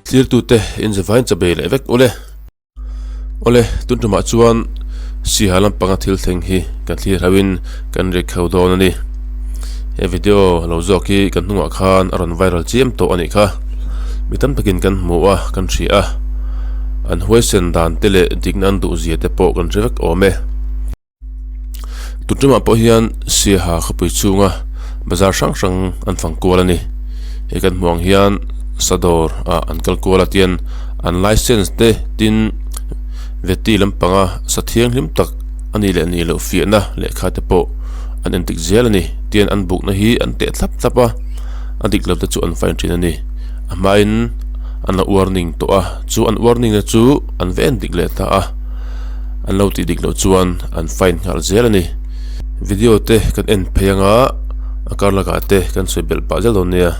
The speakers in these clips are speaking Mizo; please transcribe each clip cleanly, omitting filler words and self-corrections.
Thlirtute inzavain chabei leh vek ule. Awle, tun tumah chuan Siha lampanga thil thleng hi kan thlir hauhin kan rek khau dawn a ni. He video lo zawk hi kan hnungah khan a rawn viral chiam tawh a nih kha. Mi tam takin kan hmu a, kan hria a. An huaisen dan te leh dikna an duhzia te pawh kan hre vek awm e. Tun tumah pawh hian Siaha khawpui chhunga bazar hrang hrang an fang kual a ni. He kan hmuh ang hian sadawr ah an kal kual a tian an license te tin veti lampanga sa thianghlim tak a nih leh nih loh fiahna lehkha te pawh an entik zel a ni. Tian an bukna hi an teh thlap thlap a, a dik lo te chu an fine thin a ni. A hmain an lo warning tawh a, chu an warning na chu an va endik leh ta a. An lo tih dik loh chuan an fine nghal zel a ni. Video te kan en phei anga a kar lakah te kan sawi belh pah zel dawn nia.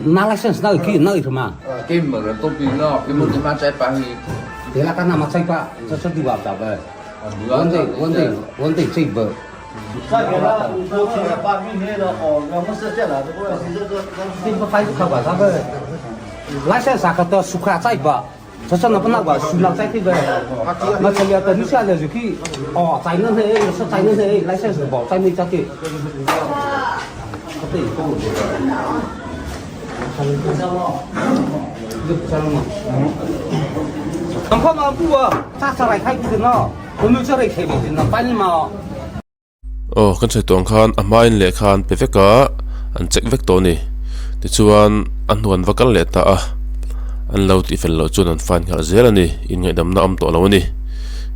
Na license na ki na itu ma. Cái mở là tôi bị lo cái một cái ma chạy pa thì Thế là các nama chạy pa, cho cho đi vào trả về. 稳定稳定稳定这个。license 啥个都苏卡在吧？这是那不那个苏老在这个，那这里的你现在就去哦，在那些是在那些 license 不在那家的。 Aw kan sawi tawh ang khan a hmain lehkha an pe vek a an check vek tawh a ni tichuan a hnu an va kal leh ta a an lo tih fel loh chuan an fine nghal zel a ni inngaihdamna a awm tawh lo a ni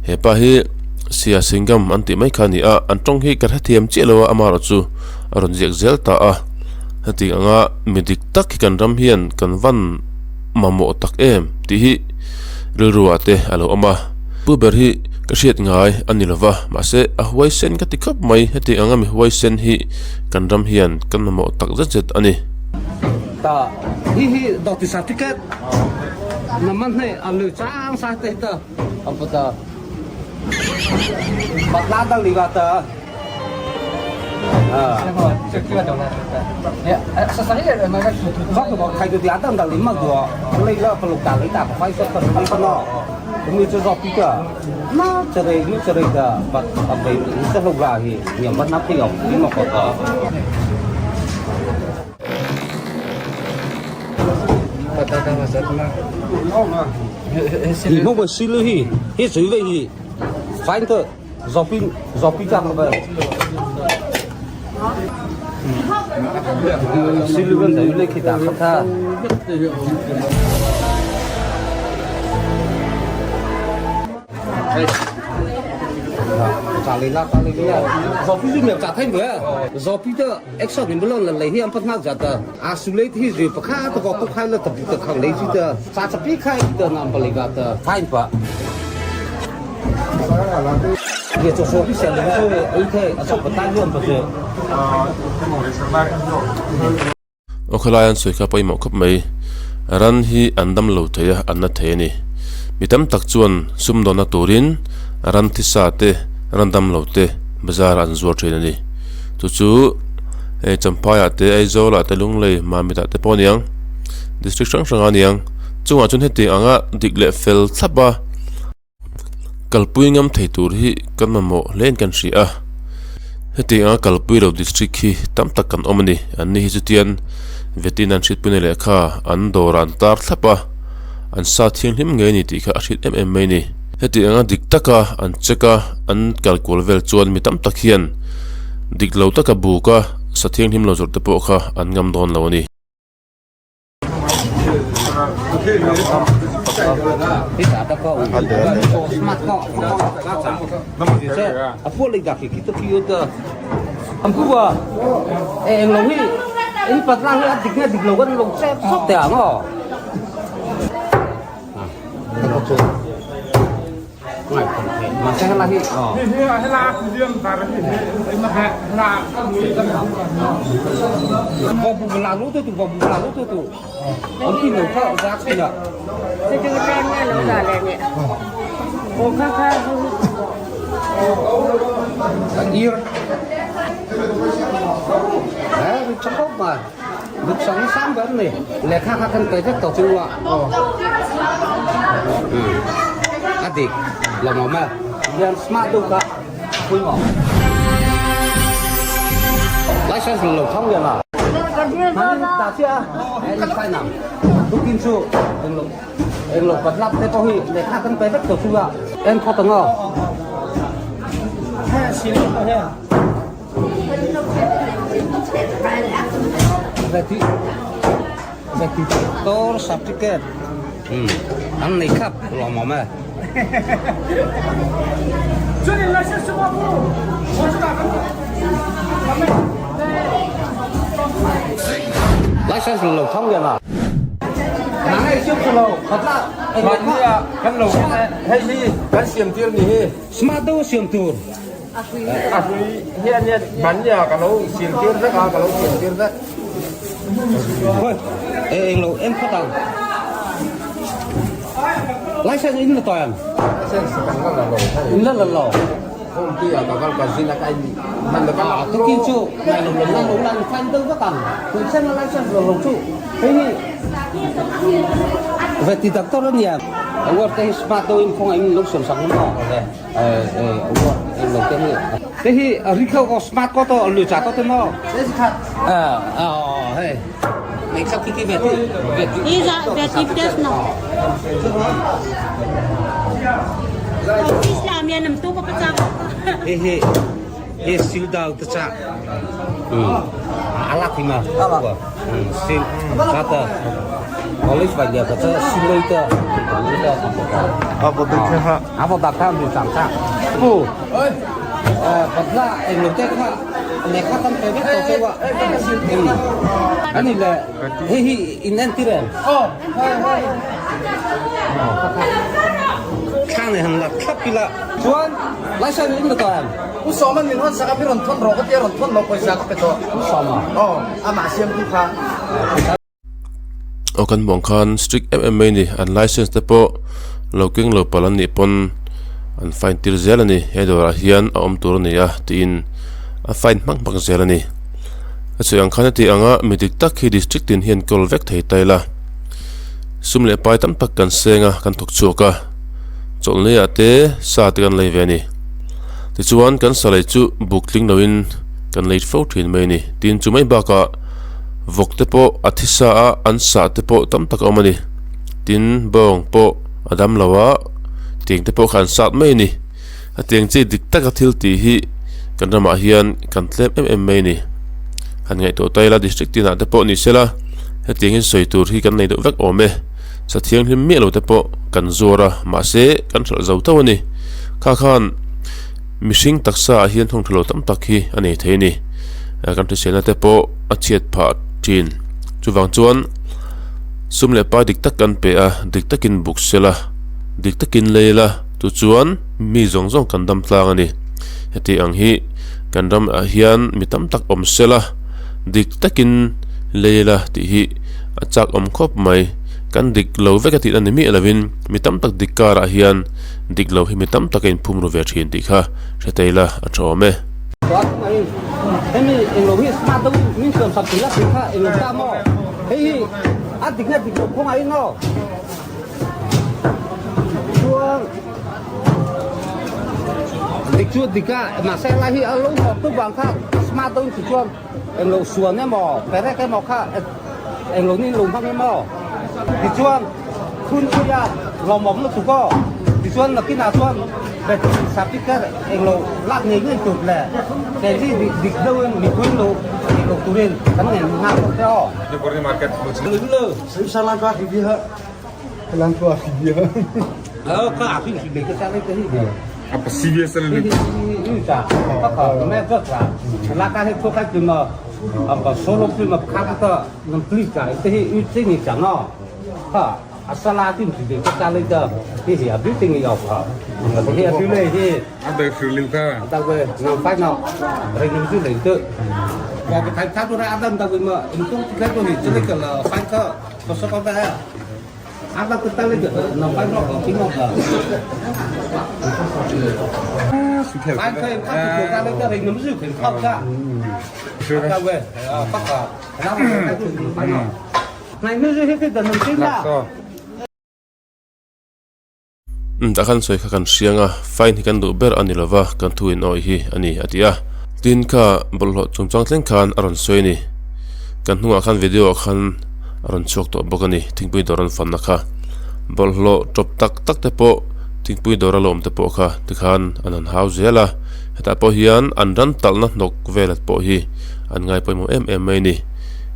hepa hi Sia Singham an tih mai kha a ni a an tawng hi ka hrethiam chiah lo a amaherawhchu a rawn ziak zel ta a heti anga mi dik tak hi kan ram hian kan van mamawh tak em tih hi rilru ah te a lo awm a pu ber hi ka hriat ngai a ni lova mahse a huaisen ka ti khawp mai heti anga mi huaisen hi kan ram hian kan mamawh tak zet zet a ni. Ta hi hi doctor certificate naman hei a lu chang sa te ta apa ta batla dal li ba ta Aw khawlai an sawi kha pawimawh khawp mai. Ran hi an dam lo thei a, an na thei a ni. Mi tam tak chuan sumdawnna turin ran thisa te, ran dam lo te bazar ah an zuar thin a ni. Chu chu hei Champhai ah te, Aizawl ah te, Lunglei, Mamit ah te pawh a ni ang. District hrang hrang ah a ni ang. Chungah chuan hetiang anga dik leh fel thlap a. Kalpui ngam thei tur hi kan mamawh hle in kan hria a, heti anga kalpui lo district hi tam tak kan awm a ni. An ni hi chutian vetin an hriatpuina lehkha an dawrah an tar thlap a, an sa thianghlim ngei a ni tih kha a hriat em em mai a ni. Heti anga dik taka an check a, an kal kual vel chuan mi tam tak hian dik lo taka buk a sa thianghlim lo zawrh te pawh kha an ngam dawn lo a ni. Lehkha kha kan pe vek tawh chu a a dik lo maw a hian smart deuh kha pawimawh license lo thawng lian a hmangin dah chiah a he in sign ang tukin chu englo englo pat lap te pawh hi lehkha kan pe vek tawh chu a en khawt ang aw. Doctor certificate an nei khap lawmawm e. License lo thawng lian a. Nang ei siam lo khatla kan lo hei hi kan siam tir ni hi. Smart deuh siam tur. A hlui hi a nia hmannia ka lo siam tir vek a ka lo siam tir vek. Hoi e eng lo en phawt ang. License in la tawi ang. License kan la la lo. In la la lo. Home ti a ka kal ka zin a ka in hman la ka. Tukin chu ngai lo lo lo lan fan deuh vek ang. Tun sen la license lo lo chu hei hi veti doctor a nia. Award te hi smart deuh in khawngaih in lo siam sak ang maw. Te hi ri kho ko smart ko to lu cha to te mo ờ hey này sao khi về thì về thì Đi ra về thì test nó. Islam yan nam tu pa pa he he he sil dal te cha alak thì mà sil cha ta college phải giờ ta sil lấy ta Apa tu ha? Apa bakal lu chang cha pu bật ra em lục tết ha lehkha kan pe vek tawh cheu a ani le hei hi in en tir em thla nei han la thlap ila chuan license in la tawh em U sawm an min hawn sak a mi rawn thawn rawh ka tia rawn thawn lo pawisa ka pe tawh. U sawm a? Aw amah siam tu kha. Aw kan hmuh ang khan strict em em mai a ni an license te pawh lo keng lo palh an nih pawn an fine tir zel a ni he dawrah hian a awm tur a ni a tiin a fine hmak hmak zel a ni a chhui ang khan heti anga mi dik tak hi district tin hian kawl vek thei ta ila sum leh pai tam tak kan seng a kan thawk chhuak a chawlhni ah te sa te kan lei ve a ni tichuan kan sa lei chu buk tling loin kan lei fo thin mai a ni tin chu mai bakah. Vawk te pawh a thi sa a an sah te pawh tam tak a awm a ni tin bawng pawh a dam lo a tiang te pawh kha an sat mai a ni a tiang chi dik taka thil tih hi kan ramah hian kan tlem em em mai a ni han ngaihtuah ta ila district tinah te pawh ni sela hetiang in sawi tur hi kan nei deuh vek awm e sa thianghlim miah lo te pawh kan zuar a mahse kan hralh zo tho a ni kha khan. Mihring taksa ah hian thawng tha lo tam tak hi a nei thei a ni. Kan hriselna te pawh a chhiat phah thin. Chuvang chuan sum leh pai dik tak kan pe a, dik takin buk sela, dik takin lei la, chu chuan mi zawng zawng kan dam tlang a ni. Heti ang hi kan ram ah hian mi tam tak awm sela, dik takin lei la tih hi a chak awm khawp mai. Kan dik lo vek a tihna ni miah lovin mi tam tak dik karah hian Dik lo hi mi tam tak a inphum ru ve thin tih kha hre thei la a tha awm e. Hemi englo hi smart deuh min siam sak tih la tih kha englo ta maw hei hi a dik nge dik lo khawngaih in aw chuan dik chu dik a mahse helai hi a lo hnawk deuh vang kha smart deuh in ti chuan englo suan emaw perek emaw kha Englo ni lo hmang em aw? Tichuan phun pui a lawmawm lutuk aw. Tichuan nakinah chuan battery certificate englo lak ngei ngei tur leh kei hi dik deuhin mipui lo tih loh turin kan ngen nghal lo te aw. Umm tah khan sawi kha kan hriang a, fine hi kan duh ber a ni lova, kan thu in awih hi a ni a ti a. Tin kha bawlhhlawh chungchang thleng khan a rawn sawi a ni. Kan hnungah khan video ah khan a rawn chhuak tawh bawk a ni, thingpui dawr an fanna kha. Bawlhhlawh tawp tak tak te pawh thingpui dawr a lawm te pawh kha tikhan an han hau zel a, hetah pawh hian an ran talhna hnawk velat pawh hi an ngai pawimawh em em mai a ni.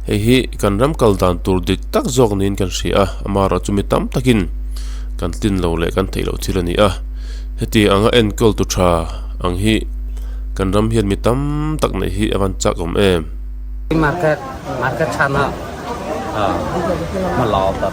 Hei hi kan ram kal dan tur dik tak zawk niin kan hria a, amaherawh chu mi tam takin kan tlin lo leh kan theih loh thil a ni a. Heti anga enkawl tu tha ang hi kan ram hian mi tam tak neih hi a van chak awm em? Market market chhan a ma lo ta.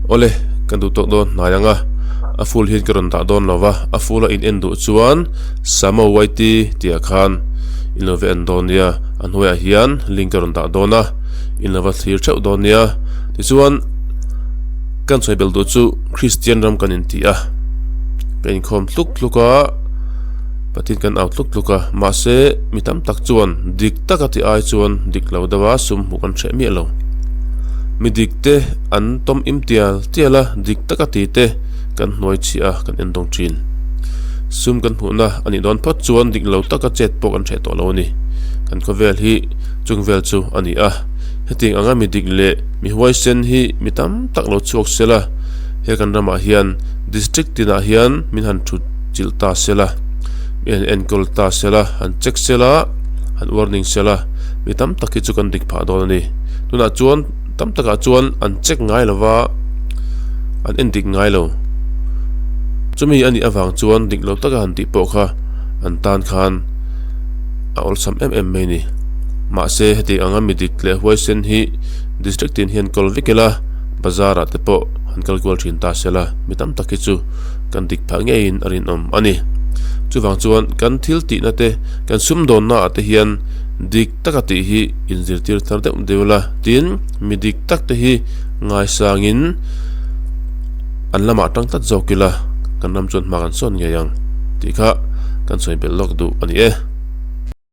Awle, kan duh tawk dawn hnai ang a, a full hian ka rawn dah dawn lo va, a full a in en duh chuan Samo YT tih ah khan in lo va en dawn nia, a hnuaiah hian link ka rawn dah dawn a, in lo va thlir theuh dawn nia. Tichuan kan sawi belh duh chu Kristian ram kan inti a, ka inkhawm tluk tluk a, Pathian kan au tluk tluk a, mahse mi tam tak chuan dik taka ti ai chuan dik lo deuh a sum hmuh kan hreh miah lo. Mi dik te an tawm im tial tial a, dik taka ti te kan hnuai chhiah a, kan en dawng thin. Sum kan hmuhna a nih dawn phawt chuan dik lo taka chet pawh kan hreh tawh lo a ni. Kan khawvel hi chung vel chu a ni a, hetiang anga mi dik leh mi huaisen hi mi tam tak lo chhuak sel a, he kan ramah hian district tinah hian min han thut chilh ta sela, mi han enkawl ta sela, han check sela, han warning sela, mi tam tak hi chu kan dik phah dawn a ni. Tunah chuan tam takah chuan an check ngai lo va, an en dik ngai lo. Chumi a nih avang chuan dik lo taka han tih pawh kha an tan khan a awlsam em em mai a ni. Mahse heti anga mi dik leh huaisen hi district tin hian kawl vek ila, bazar ah te pawh han kal kual thin ta sela, mi tam tak hi chu kan dik phah ngeiin a rinawm a ni. Chuvang chuan kan thil tihna te, kan sumdawnna ah te hian dik taka tih hi inzirtir thar deuh deuh la tin mi dik tak te hi ngaisangin an lamah tang tlat zawk ila kan ram chuan hma kan sawn ngei ang tih kha kan sawi belh lawk duh a ni e.